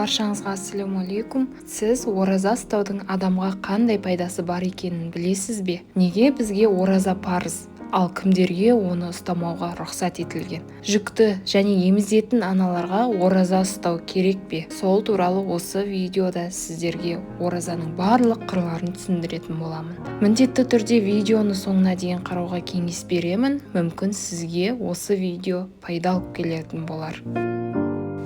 Баршаңызға ассалаумағалейкум! Сіз ораза ұстаудың адамға қандай пайдасы бар екенін білесіз бе? Неге бізге ораза парыз, ал кімдерге оны ұстамауға рұқсат етілген? Жүкті және емізетін аналарға ораза ұстау керек пе? Сол туралы осы видеода сіздерге оразаның барлық қырларын түсіндіретін боламын. Міндетті түрде видеоны соңына дейін қарауға кеңес беремін. Мүмкін, сізге осы видео пайда алып келетін болар.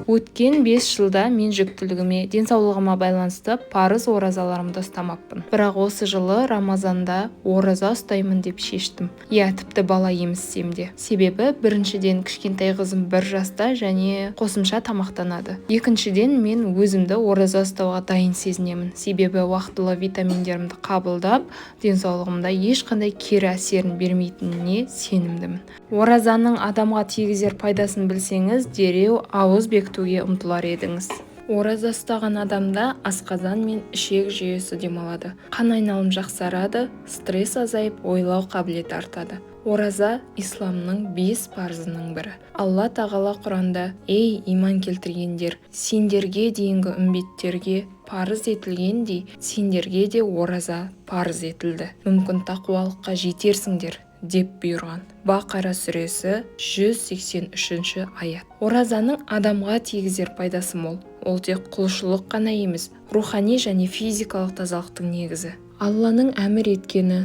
Өткен 5 жылда мен жүктілігіме, денсаулығыма байланысты парыз оразаларымды ұстамаппын. Бірақ осы жылы Рамазанда ораза ұстаймын деп шештім. Иә, тіпті бала емізсем де. Себебі, біріншіден, кішкентай қызым 1 жаста және қосымша тамақтанады. Екіншіден, мен өзімді ораза ұстауға дайын сезінемін, себебі уақытылы витаминдерімді қабылдап, денсаулығымда ешқандай кері әсерін бермейтініне сенімдімін. Оразаның адамға тигізер пайдасын білсеңіз, дереу ауыз бекітуге ұмтылар едіңіз. Ораза ұстаған адамда асқазан мен ішек жүйесі демалады, қан айналым жақсарады, стресс азайып, ойлау қабілеті артады. Ораза – исламның бес парызының бірі. Алла Тағала Құранда: «Ей, иман келтіргендер, сендерге дейінгі үмбеттерге парыз етілгендей, сендерге де ораза парыз етілді. Мүмкін, тақуалыққа жетерсіңдер», – деп бұйырған. Бақара сүресі, 183 аят. Оразаның адамға тигізер пайдасы мол. Ол тек құлшылық қана емес, рухани және физикалық тазалықтың негізі. Алланың әмір еткені,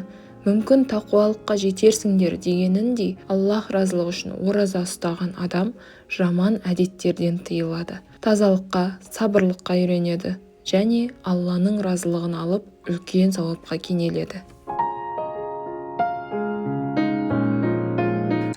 «мүмкін, тақуалыққа жетерсіңдер» дегеніндей, Аллах разылығы үшін ораза ұстаған адам жаман әдеттерден тыйылады, тазалыққа, сабырлыққа үйренеді және Алланың разылығын алып, үлкен сауапқа кенеледі.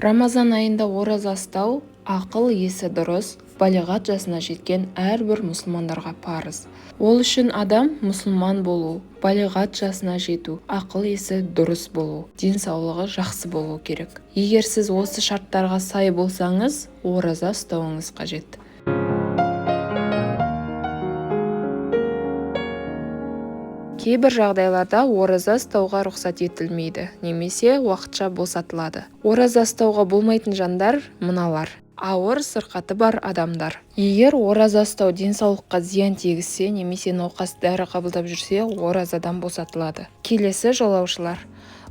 Рамазан айында ораза ұстау ақыл есі дұрыс, балиғат жасына жеткен әрбір мұсылмандарға парыз. Ол үшін адам мұсылман болу, балиғат жасына жету, ақыл есі дұрыс болу, денсаулығы жақсы болу керек. Егер сіз осы шарттарға сай болсаңыз, ораза ұстауыңыз қажет. Кейбір жағдайларда ораза ұстауға рұқсат етілмейді немесе уақытша босатылады. Ораза ұстауға болмайтын жандар мыналар: ауыр сырқаты бар адамдар. Егер ораза ұстау денсаулыққа зиян тигізсе немесе науқас дәрі қабылдап жүрсе, оразадан босатылады. Келесі жолаушылар.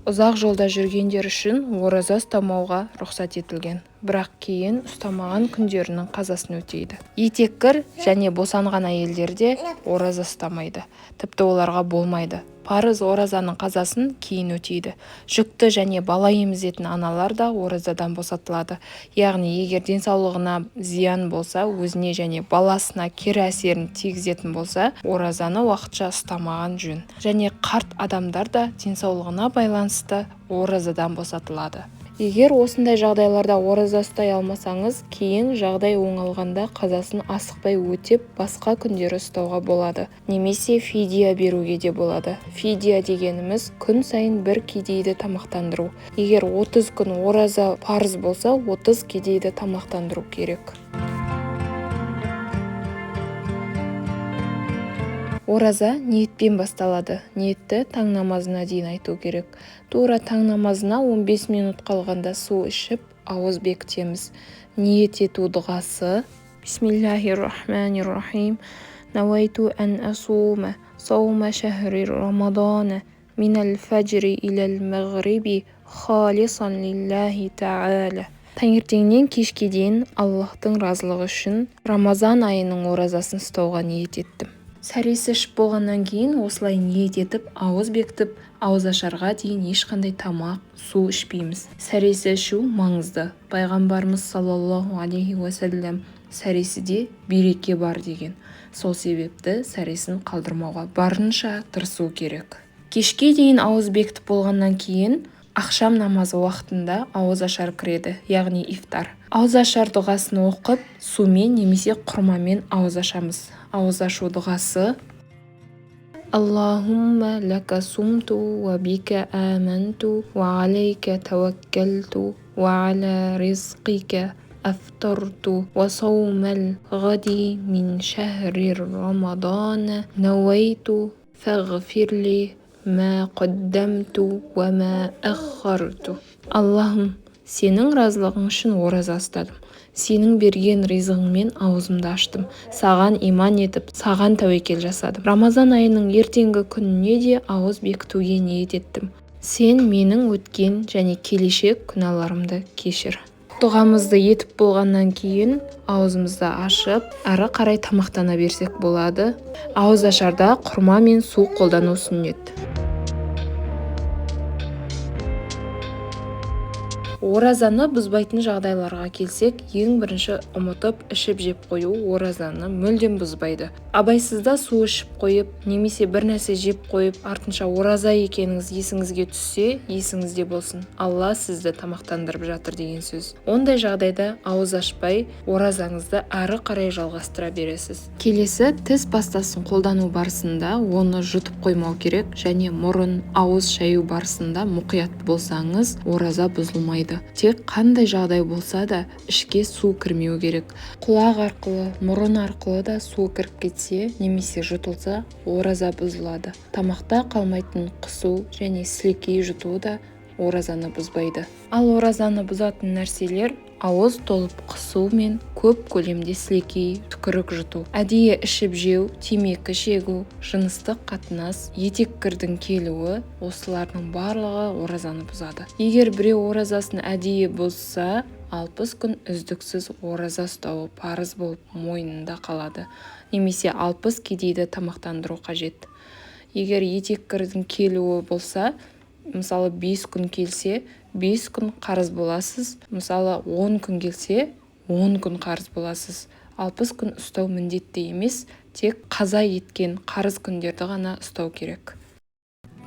Ұзақ жолда жүргендер үшін ораза ұстамауға рұқсат етілген, бірақ кейін ұстамаған күндерінің қазасын өтейді. Етеккір және босанған әйелдер де ораза ұстамайды, тіпті оларға болмайды. Парыз оразаның қазасын кейін өтейді. Жүкті және бала емізетін аналар да оразадан босатылады. Яғни, егер денсаулығына зиян болса, өзіне және баласына кері әсерін тигізетін болса, оразаны уақытша ұстамаған жөн. Және қарт адамдар да денсаулығына байланысты оразадан босатылады. Егер осындай жағдайларда ораза ұстай алмасаңыз, кейін жағдай оңалғанда қазасын асықпай өтеп, басқа күндері ұстауға болады немесе фидия беруге де болады. Фидия дегеніміз – күн сайын бір кедейді тамақтандыру. Егер 30 күн ораза парыз болса, 30 кедейді тамақтандыру керек. Ораза ниетпен басталады. Ниетті таң намазына дейін айту керек. Тура таң намазына 15 минут қалғанда су ішіп, ауыз бекітеміз. Ниет ету дұғасы: Бисмиллахир-рахманир-рахим. Науайту ан асума саума шахри рамадана минал фажри илал мағриби халисан лиллахи тағала. Таңертеңнен кешке дейін Аллахтың разылығы үшін Рамазан айының оразасын ұстауға ниет еттім. Сәресі ішіп болғаннан кейін осылай ниет етіп, ауыз бекітіп, ауызашарға дейін ешқандай тамақ, су ішпейміз. Сәресі ішу маңызды. Пайғамбарымыз саллаллаху алейхи уассалам «Сәресіде береке бар» деген. Сол себепті сәресін қалдырмауға барынша тырысу керек. Кешке дейін ауыз бекітіп болғаннан кейін, ақшам намазы уақытында ауызашар кіреді, яғни ифтар. Ауызашар дұғасын оқып, сумен немесе құрмамен ауыз ашамыз. Ауыз ашу дұғасы: Аллахумма лака сумту уа бика аманту уа алейка тауаккалту уа аля ризқика афтарту уа саумал ғади мин шахри рамадана науайту фағфир ли ма қаддамту уа ма аххарту. Аллахым, сенің разылығың үшін ораза ұстадым. Сенің берген ризығыңмен аузымды аштым. Саған иман етіп, саған тәуекел жасадым. Рамазан айының ертеңгі күніне де ауыз бекітуге ниет еттім. Сен менің өткен және келешек күнәларымды кешір. Дұғамызды етіп болғаннан кейін аузымызды ашып, ары қарай тамақтана берсек болады. Ауыз ашарда құрма мен су қолдану сүннет. Оразаны бұзбайтын жағдайларға келсек, ең бірінші ұмытып ішіп жеп қою оразаны мүлдем бұзбайды. Абайсызда су ішіп қойып, немесе бір нәрсе жеп қойып, артынша ораза екеніңіз есіңізге түссе, есіңізде болсын. Алла сізді тамақтандырып жатыр деген сөз. Ондай жағдайда ауыз ашпай, оразаңызды ары қарай жалғастыра бересіз. Келесі тіс пастасын қолдану барысында оны жұтып қоймау керек және мұрын, ауыз шаю барысында мұқият болсаңыз, ораза бұзылмайды. Тек қандай жағдай болса да ішке су кірмеу керек. Құлақ арқылы, мұрын арқылы да су кіріп кетсе немесе жұтылса, ораза бұзылады. Тамақта қалмайтын құсу және сілекей жұту да оразаны бұзбайды. Ал оразаны бұзатын нәрселер ауыз толып құсу мен көп көлемде сілекей, түкірік жұту, әдейі ішіп жеу, темекі шегу, жыныстық қатынас, етеккірдің келуі, осылардың барлығы оразаны бұзады. Егер біреу оразасын әдейі бұзса, 60 күн үздіксіз ораза ұстауы парыз болып мойнында қалады, немесе 60 кедейді тамақтандыру қажет. Егер етеккірдің келуі болса, мысалы 5 күн келсе, 5 күн қарыз боласыз. Мысалы 10 күн келсе, 10 күн қарыз боласыз. 60 күн ұстау міндетті емес, тек қаза еткен қарыз күндерді ғана ұстау керек.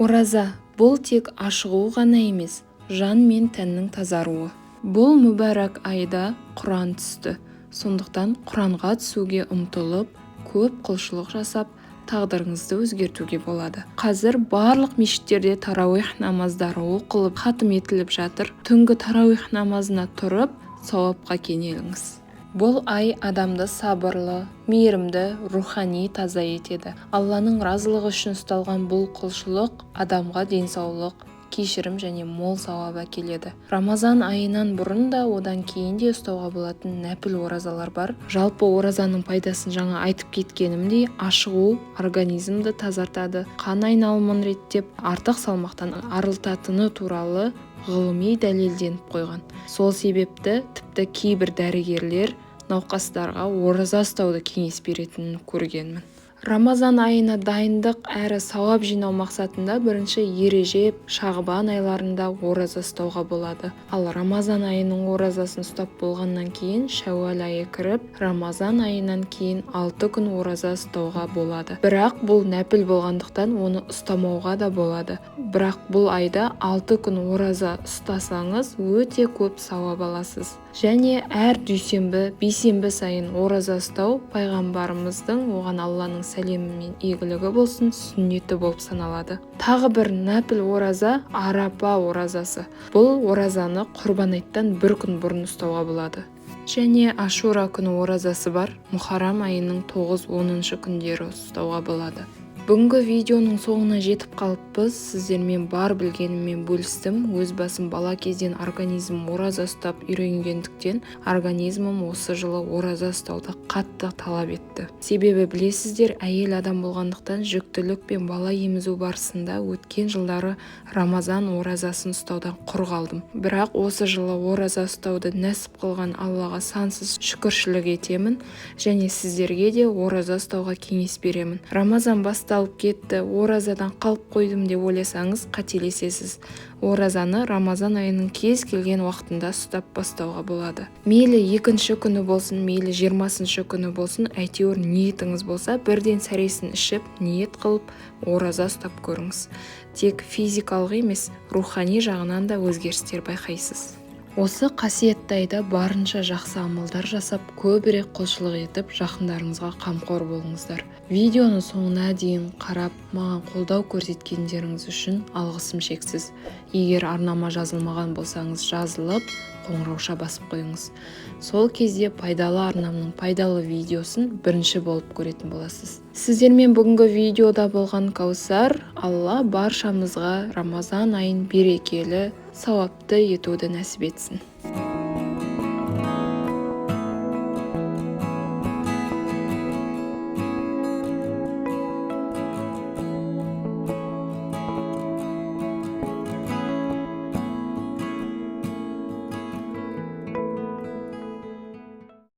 Ораза бұл тек ашығу ғана емес, жан мен тәннің тазаруы. Бұл мүбәрак айда Құран түсті. Сондықтан Құранға түсуге ұмтылып, көп құлшылық жасап, тағдырыңызды өзгертуге болады. Қазір барлық мешіттерде тарауих намаздары оқылып, хатым етіліп жатыр. Түнгі тарауих намазына тұрып, сауапқа кенеліңіз. Бұл ай адамды сабырлы, мейірімді, рухани таза етеді. Алланың разылығы үшін ұсталған бұл құлшылық адамға денсаулық, кешірім және мол сауап әкеледі. Рамазан айынан бұрын да, одан кейін де ұстауға болатын нәпіл оразалар бар. Жалпы оразаның пайдасын жаңа айтып кеткенімдей, ашығу организмді тазартады, қан айналымын реттеп, артық салмақтан арылтатыны туралы ғылыми дәлелденіп қойған. Сол себепті тіпті кейбір дәрігерлер науқастарға ораза ұстауды кеңес беретінін көргенмін. Рамазан айына дайындық әрі сауап жинау мақсатында бірінші Ережеп, Шағбан айларында ораза ұстауға болады. Ал Рамазан айының оразасын ұстап болғаннан кейін Шәуәл айы кіріп, Рамазан айынан кейін 6 күн ораза ұстауға болады. Бірақ бұл нәпіл болғандықтан оны ұстамауға да болады. Бірақ бұл айда 6 күн ораза ұстасаңыз, өте көп сауап аласыз. Және әр дүйсенбі, бейсенбі сайын ораза ұстау пайғамбарымыздың, оған Алланың сәлемі мен игілігі болсын, сүннеті болып саналады. Тағы бір нәпіл ораза Арапа оразасы. Бұл оразаны Құрбан айттан бір күн бұрын ұстауға болады. Және Ашура күні оразасы бар. Мұхаррам айының 9-10 күндері ұстауға болады. Бүгінгі видеоның соңына жетіп қалыппыз. Сіздермен бар білгеніммен бөлістім. Өз басым бала кезден организм ораза ұстап үйренгендіктен, организмім осы жылы ораза ұстауды қатты талап етті. Себебі білесіздер, әйел адам болғандықтан жүктілік пен бала емізу барысында өткен жылдары Рамазан оразасын ұстаудан құр қалдым. Бірақ осы жылы ораза ұстауды нәсіп қылған Аллаға сансыз шүкіршілік етемін және сіздерге де ораза ұстауға кеңес беремін. Рамазан басталып кетті, оразадан қалып қойдым деп ойласаңыз, қателесесіз. Оразаны Рамазан айының кез келген уақытында ұстап бастауға болады. Мейлі екінші күні болсын, мейлі 20-шы күні болсын, әйтеуір ниетіңіз болса, бірден сәресін ішіп, ниет қылып, ораза ұстап көріңіз. Тек физикалық емес, рухани жағынан да өзгерістер байқайсыз. Осы қасиетті айда барынша жақсы амалдар жасап, көбірек құлшылық етіп, жақындарыңызға қамқор болыңыздар. Видеоны соңына дейін қарап, маған қолдау көрсеткендеріңіз үшін алғысым шексіз. Егер арнама жазылмаған болсаңыз, жазылып, қоңырауша басып қойыңыз. Сол кезде пайдалы арнамның пайдалы видеосын бірінші болып көретін боласыз. Сіздермен бүгінгі видеода болған Каусар. Алла баршамызға Рамазан айын берекелі, сауапты етуді нәсіп етсін.